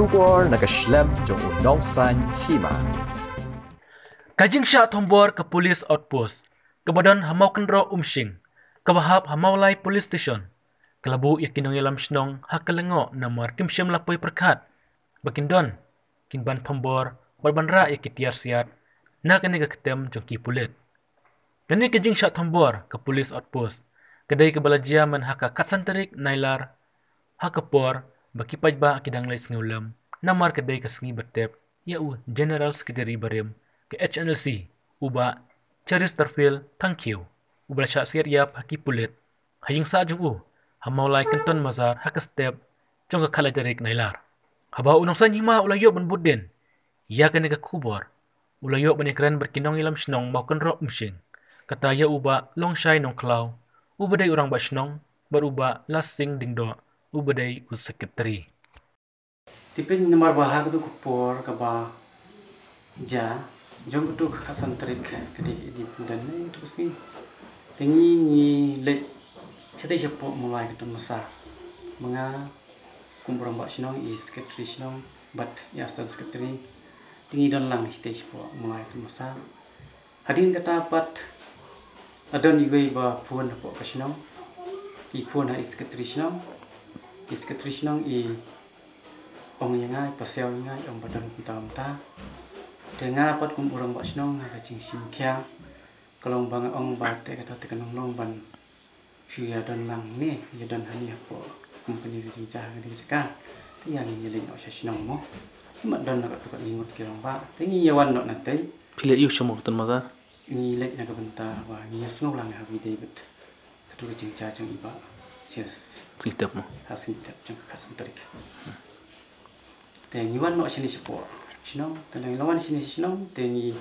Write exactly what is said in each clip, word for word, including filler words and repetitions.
Khubor na ka shlem jong u Nongsaiñ Hima. Ka jingshah thombor ka police outpost kaba don ha Mawkynroh Umshing, kaba hap ha Mawlai Police Station, ka la buh ïa ki nongïalam shnong ha ka lyngngoh namar kim shym la poi pyrkhat ba kin don kin ban thombor bad ban rah ïa ki tiar siat na kane ka kyntem jong ki pulit. Kane ka jingshah thombor ka police outpost ka dei kaba la jia man ha ka khatsan tarik Nailar, ha ka por ba ki paidbah ki dang leit sngewlem namar ka dei ka sngi ba tep ïa u General Secretary barim ka H N L C, u Bah Cheristerfield Thangkhiew, uba la shah siat ïap ha ki pulit ha ïing sah jong u ha Mawlai Kynton Mazar ha ka step jong ka khatlai tarik Nailar. Haba u Nongsaiñ Hima u la ïoh ban bud dien ïa kane ka khubor, u la ïoh ban ïakren bad ki nongïalam shnong Mawkynroh Umshing, kata ïa u Bah Longshai Nongkhlaw, uba dei u rangbah shnong, bad u Bah Lasing Diengdoh, uba dei u secretary. Tieng namar ba ha katu ka por kaba jia jong katu ka khatsan tarik ka dei ka Independence Day, katu ka sngi, te ngi, ngi leit shatei shapoh Mawlai Kynton Mazar. Ma nga kum u rangbah shnong, i secretary shnong bad i assistant secretary, te ngi don lang shatei shapoh Mawlai Kynton Mazar. Hadien kata pat la don iwei ba phone hapoh ka shnong. I phone ha i secretary shnong. I secretary shnong i ong ïa nga, i pasiaw ïa nga, i ong ba don kumta kumta. Te nga pat kum u rangbah shnong, ha ka jingshim khia, ka long ba nga ong ba te kata te kan ym long ban shu ïa don lang ne, ïa don hangne hapoh kum kane ka jingjia, kane ka jaka. Te ïa ngin ïa leit noh sha shnong mo. Te mat don na katu ka ngi ngut ki rangbah, te ngi ïa wan noh na tei. Phi leit aiu sha Mawkynton Mazar? Ngi leit na ka bynta ba ngi ïa sngew lang ha Bah David katu ka jingjia jong i Bah Cheristerfield. Sngi tep mo. Ha sngi tep jong ka khatsan tarik. Te ngi wan noh shane shapoh shnong, te ngi la wan shane shnong, te ngi,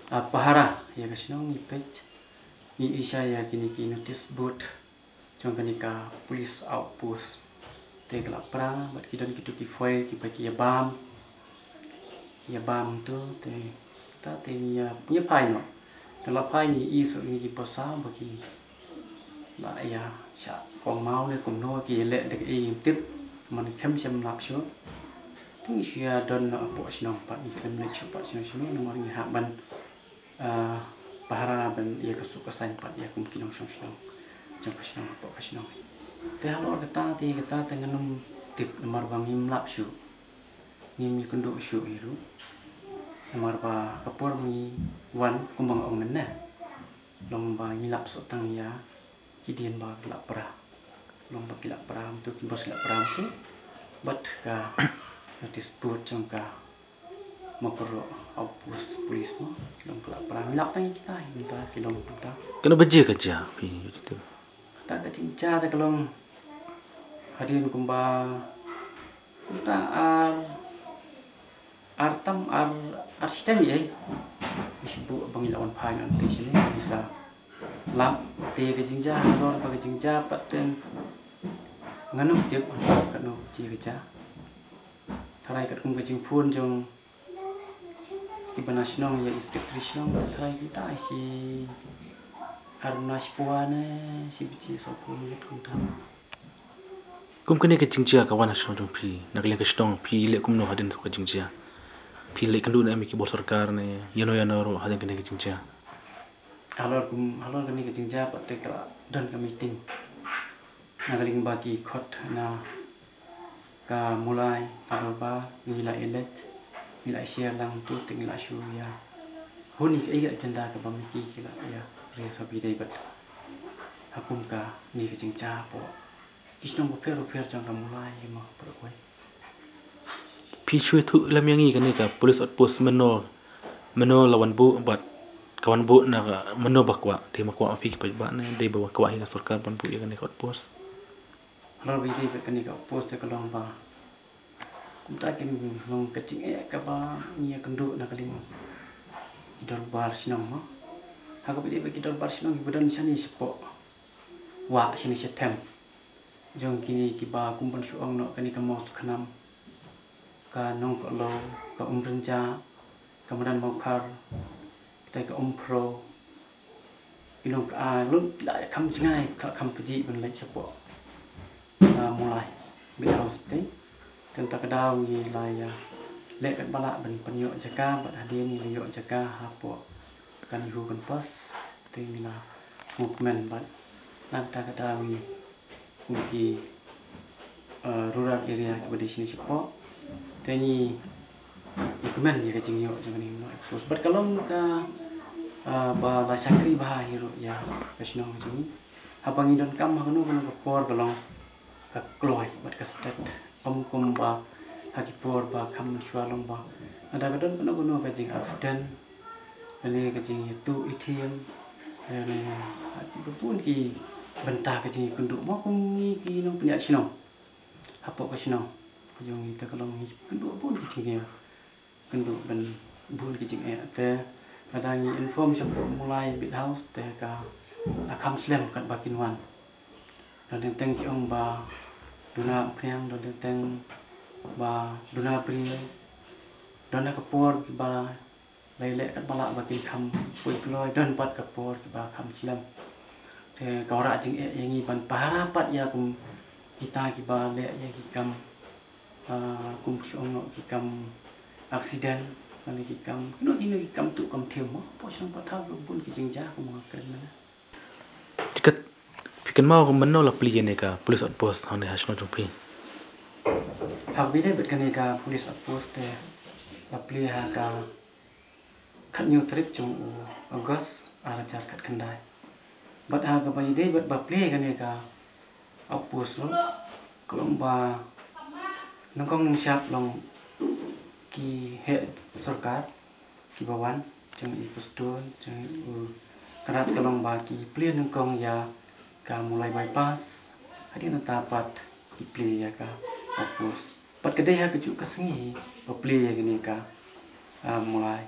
ah, pahara ïa ka shnong, ngi peit, ngi ïohi ïa kine ki notice board jong kane ka police outpost. Te ka la pra bad ki don kitu ki foil kiba ki ïa bam, ki ïa bam tu, te ta te ngi ïa, ngi ïa phai noh. Te la phai ngi ïohi shuh ngi ki posa ba ki la ïa shah kong maw ne kumno, ki ïa leh da kaei ngim tip, man khlem shym lap shuh. Te ngi shu ïa don noh hapoh shnong pat, ngi khlem leit shuh pat shnong shnong, namar ngi hap ban, ah, pahara ban ïa ka suk ka saiñ pat ïa kum ki nongshong shnong jong ka shnong hapoh ka shnong. Te halor kata te kata te ngan ym tip namar ba ngim lap shuh, ngim ïakynduh shuh hi ruh. Namar ba ka por ba ngi wan kumba nga ong mynne, long ba ngi lap shuh tang ïa ki dien ba ki la pra. Long ba ki la pra mynta, ki bos ki la pra mynta. Bad ka notice board jong ka Mawkynroh Outpost Police mo, ki long ki la pra. Ngi lap tang ïa kita, ïa kita ki long kita. Kano ba jia ka jia phi? Kata ka jingjia te ka long hadien kumba, kumta ar, ar tam, ar, ar shiteng ei. Ngi shu buh ba ngi la wan phai noh te shane, ngi sa lap te ka jingjia, halor ba ka jingjia pat te ngan ym tip halor kano ka jia ka jia. Tharai katkum ka jingphone jong kiba na shnong ïa i secretary shnong, tharai kumta shi ar na shi pua ne shi biji, saw pua minit kumta. Kum kane ka jingjia ka wan ha shnong jong phi, na ka liang ka shnong phi leh kumno hadien ka jingjia? Phi leh kynduh ne em ki bor sorkar ne ïano ïano ruh hadien kane ka jingjia? Halor kum, halor kane ka jingjia pat te ka la don ka meeting na ka liang ba ki khot na ka Mawlai ka dorbar, ngi la ïa leit, ngi la share lang tu te ngi la shu ïa hun ïa kaei ka agenda kaba ma ki ki la ïa raise ha Bah David. Ha kum kane ka jingjia hapoh ki shnong bapher bapher jong ka Mawlai hi mo, baroh kawei. Phi shu ïathuh lem ïa ngi kane ka police outpost mynno, mynno la wan buh bad ka wan buh na ka mynno ba kwah, dei ba kwah phi ki paidbah ne dei ba kwah hi ka sorkar ban buh ïa kane ka outpost? Halor ba ïadei bad kane ka outpost te ka long ba kumta kin long ka jingeh kaba ngi ïakynduh na ka liang ki dorbar shnong mo. Ha kaba ïadei bad ki dorbar shnong kiba don shane shapoh wah shane shathem jong kine kiba kum ban shu ong noh kane ka Mawsukhnam, ka Nongkohlaw, ka Umrynjah, ka Madan Mawkhar, kita ka Umphro, ki nong ka, ah, lum ki la kham jngai, ka kham pajih ban leit shapoh, ah, Mawlai Beach House te. Te nangta ka daw ngi la ïa leh katba lah ban pynïoh jaka, bad hadien ngi la ïoh jaka hapoh Kanihu Campus. Te ngi la sngewkmen bad na kata ka daw ngi kum ki, uh, rural area kiba dei shane shapoh. Te ngi ïa kmen ïa ka jingïoh jong kane ka post. Bad ka long ka, uh, ba la shakri bha hi ruh ïa ka shnong jong ngi. Haba ngi donkam ha kano kano ka por ka long ka kloi bad ka stet. Ym kumba ha ki por ba kham mynshuwa long ba lada ka don kano kano ka jing accident, lane ka jingïathuh ïathiam, lane bun ki bynta ka jingïakynduh mo kum ngi ki nongpynïaid shnong. Hapoh ka shnong ka jong ngi te ka long ngi kynduh bun ki jingïa kynduh ban bun ki jingeh. Te lada ngi inform shapoh Mawlai Beat House te ka la kham slem katba kin wan. Don teng teng ki ong ba duna phniang, don teng teng ba duna briew. Don ka por kiba la ïaleh katba lah ba kin kham poi kloi, don pat ka por kiba kham slem. Te ka wanrah jingeh ïa ngi ban pahara pat ïa kum kita kiba leh ïa ki kam, ah, kum shu ong noh ki kam accident, lane ki kam, kino kino ki kam tuh kam thiam mo. Hapoh shnong hapoh thaw bun ki jingjia kum nga kren mynne. Te kat phi kynmaw kumno la plie kane ka police outpost hangne ha shnong jong phi? Haba ïadei bad kane ka police outpost te la plie ha ka khatñiew tarik jong u August ar hajar khatkhyndai. Bad ha kaba ïadei bad ba plie kane ka outpost ruh ka long ba nyngkong nyngshap long ki heh sorkar kiba wan, jong i Pastor, jong u Kynrad, ka long ba ki plie nyngkong ïa ka Mawlai bypass. Hadien nangta pat ki plie ïa ka outpost. Pat ka dei ha kajuh ka sngi ba plie ïa kane ka, ah, Mawlai,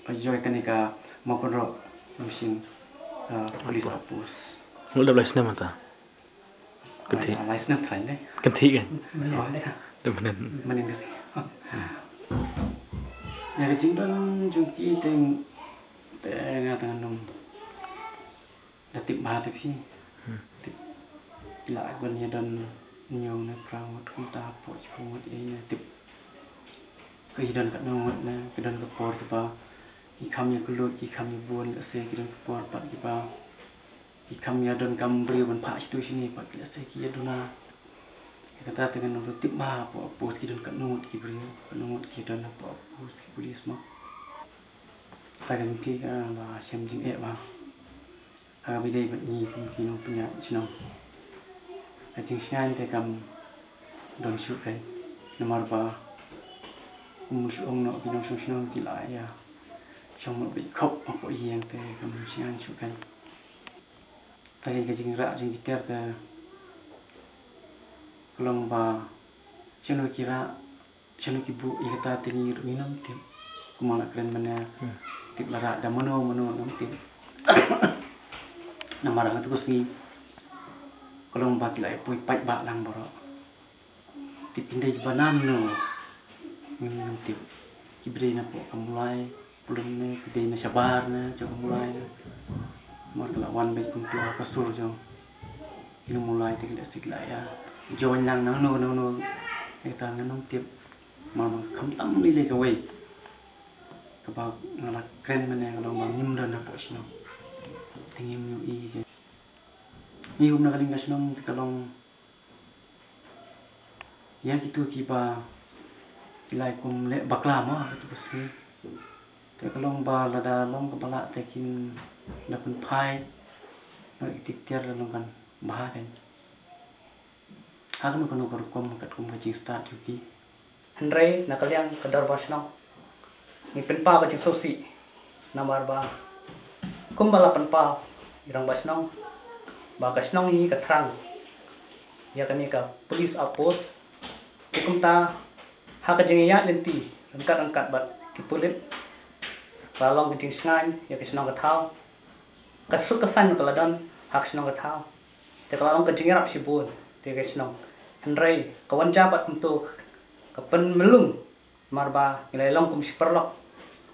ah, ïa kane ka Mawkynroh Mission, ah, police outpost. Mut dap lai snem ata. Kynthih. Ai, lai snem trai ne. Kynthih kan? Mynnin. Oh, ne. Dep mynnin. Mynnin ka sngi. Ïa ka jingdon jong ki te nga te ngan ym da tip bha te phi. Hmm. Tip. Ila ban ïa don hynñiew ne phra ngut kumta, hapoh shiphew ngut ïa ne tip. Ki don katno ngut ne, ki don ka por kiba ki kham ïa kylluid, ki kham ïa bun, lehse ki don ka por pat kiba ki kham ïa donkam briew ban phah shatu shane pat, lehse ki ïa duna. Ïa kata te ngan ym tip bha hapoh outpost ki don katno ngut ki briew, katno ngut ki don hapoh outpost ki police mo. Ta ka jingphi ka la shem jingeh bha. Ha kaba ïadei bad ngi kum ki nongpynïaid shnong, ka jingshngaiñ te kam don shuh kein. Namar ba kum shu ong noh ki nongshong shnong ki la ïa shong mot beit khop hapoh ïing te kam shngaiñ shuh kein. Ta ka jingrah jong ki ter te ka long ba shano ki rah, shano ki buh, ïa kata te ngi ruh ngim tip. Kumba la kren mynne, hmm, tip la rah da mano mano ngim tip. Namar ha katu ka sngi ka long ba ki la ïa poi paidbah lang baroh. Tip kin dei kiba na mano ngim tip. Kiba dei napoh ka Mawlai Pulung ne, ki dei na shabar ne jong ka Mawlai ne. Namar ka la wan beit kumta ha ka sur jong ki nong Mawlai te ki la sik la ïa join lang nangno nangno. Ïa kata ngan ym tip. Namar ba khamtam lei lei kawei kaba nga la kren mynne ka long ba ngim don hapoh shnong. Te ngim ïohi. Ngi um na ka liang ka shnong te ka long ïa kito kiba ki la kum leh bakla ma kito ka sngi. Te ka long ba lada long kaba lah te kin da pynphai na ki tiar la long kan bha kan. Ha kano kano ka rukom katkum ka jingstad jong ki. Hynrei na ka liang ka dorbar shnong ngi pynpaw ka jingsngewsih. Namar ba kumba la pynpaw i rangbah shnong ba ka shnong hi ka thrang ïa kane ka police outpost. Te kumta ha ka jingïaid lynti ryngkat ryngkat bad ki pulit, ka la long ka jingshngaiñ ïa ka shnong ka thaw. Ka suk ka saiñ ka la don ha ka shnong ka thaw. Te ka la long ka jingïarap shibun te ka shnong. Hynrei ka wan jia pat kumto ka pynmlung. Namar ba ngi la ïa long kum shi paralok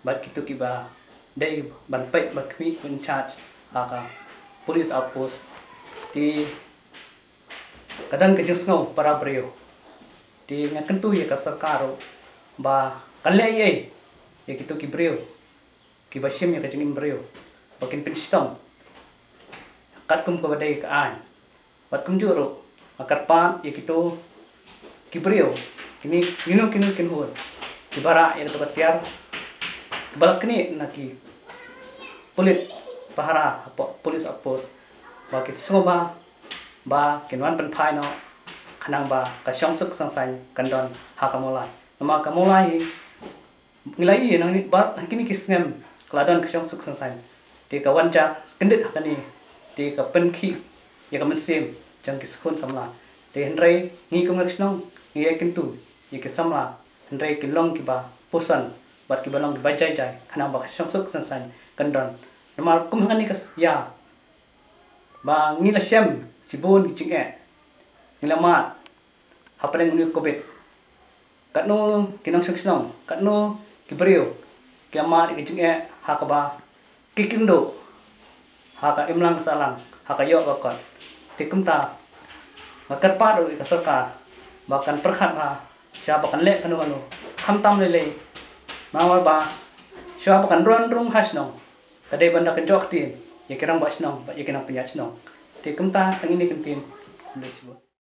bad kito kiba dei ban peit ban khmih ban in charge ha ka police outpost. Te ka don ka jingsngew para briew. Te nga kyntu ïa ka sorkar ruh ba kan leh ei ei ïa kito ki briew kiba shim ïa ka jingim briew ba kin pynshitom katkum kaba dei ka aiñ. Bad kumjuh ruh nga kyrpad ïa kito ki briew, kine kino kino ki khun kiba rah ïa kata ka tiar, kiba la knieh na ki pulit pahara hapoh police outpost, ba ki sngewbha ba kin wan pynphai noh khnang ba ka shongsuk shongsaiñ kan don ha ka Mawlai. Namar ka Mawlai hi ngi la ïohi nangne ba ha kine ki snem ka la don ka shongsuk shongsaiñ. Te ka wan ja kyndit ha kane, te ka pynkhih ïa ka mynsiem jong ki khun samla. Te hynrei ngi kum ka shnong ngi ïa kyntu ïa ki samla, hynrei ki long kiba puson bad kiba long kiba jai jai khnang ba ka shongsuk shongsaiñ kan don. Namar kum ha kane ka ïa ba ngi la shem shibun ki jingeh, ngi la mad hapdeng une u Covid. Katno ki nongshong shnong, katno ki briew ki la mad ïa ki jingeh ha kaba ki kynduh ha ka imlang ka sahlang, ha ka ïoh ka kot. Te kumta nga kyrpad ruh ïa ka sorkar ba kan pyrkhat bha sha ba kan leh kano kano, khamtam lei lei, namar ba sha ba kan rung rung ha shnong ka dei ban da kynjoh ktien ïa ki rangbah shnong bad ïa ki nongpynïaid shnong. Te kumta tang ine i kyntien. Khublei shibun.